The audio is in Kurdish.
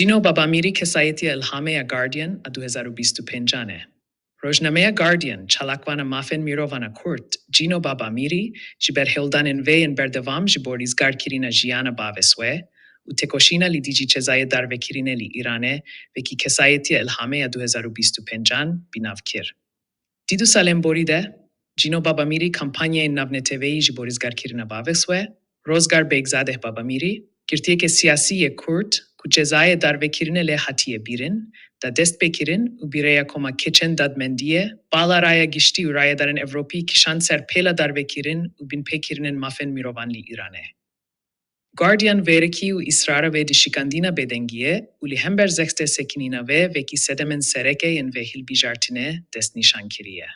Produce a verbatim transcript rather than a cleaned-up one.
Cîno Babamîrî kesayetiya îlhamê ya Guardian a du hezar û bîst û pêncan e. Rojnameya Guardian, çalakvana mafên mirovan a Kurd, Cîno Babamîrî, ji ber hewldanên vê yên berdewam ji bo rîzgarkirina jiyana bavês we û têkoşîna li dijî cezayê darvekirinê li Îranê, wekî kesayetiya îlhamê ya du hezar û bîst û pêncan bînav kir. Di du salên borî de, Cîno Babamîrî kampanyayên navneteweyî ji bo rîzgarkirina bavês we, Rozgar Begzadeh Babamîrî, girtiyeke siyasî yê Kurd ku cezayê darvekirinê lê hatiye bîrin, da dest pê kirin û bi rêya Koma Keçên Dadmendiyê, bala raya giştî û rayedarên Ewropî kişand ser pêla darvekirin û binpêkirinên mafên mirovan li Îranê. Guardian vêrekî û îsrara vê di şikandina bêdengiyê û li hember zextê sekinîna vê wekî sedemên sereke yên vê hilbijartinê destnîşan kiriye.